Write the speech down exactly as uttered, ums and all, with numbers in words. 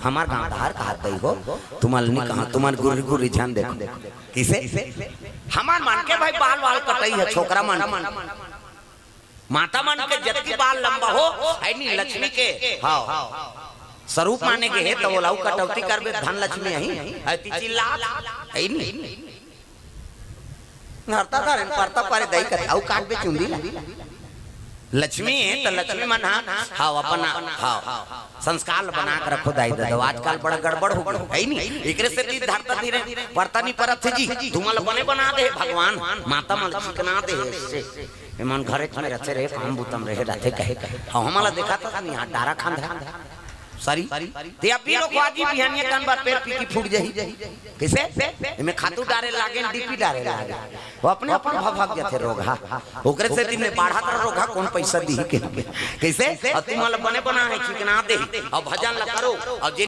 हमार गांव धार कहत दई हो, तुमन नी कहा, तुमन गुर्री गुर्री झन देखो। किसे? हमार मन के भाई बाल वाल कटई है, छोकरा मन, माता मन के जतकी बाल लंबा हो, है नी लक्ष्मी के, हाँ, स्वरूप माने के हे, तो ओला अउ कटौती करबे, धन लक्ष्मी अही, है ती चिल्ला, है नी। नरता धरे, परता परे दई कथे, अउ काटबे चुंदी ला। लक्ष्मी हे, तो लक्ष्मी मन हा, हाँ, अपन, हाँ, संस्कार ल बना के रखो दाई ददा। आजकल बड़ा गड़बड़ हो गई, है नी? एकरे सेती धरता धीरे, परता नी परत हे जी, तुमन ल बने बना दे हे भगवान, माता मन ल चिकना दे हे, से। एमन घरेच में रथे रे, काम बुतम रहे, रथे कहे। अउ हमन ला देखाथस नी, हाँ, डारा खांधा। सरी, ते अभी लोग वाजी बिहानिया कान बार पेड़ पीकी फूट जाही। किसे? एमे खातू डारे लागे, डीपी डारे लागे। वो अपने अपन भभक जथे रोगहा। ओकरे सेती में बाढ़त रह रोगहा, कौन पैसा दिही के? किसे? अउ तुमन ल बने बना हे, चिकना दे। अउ भजन ल करो, अउ जे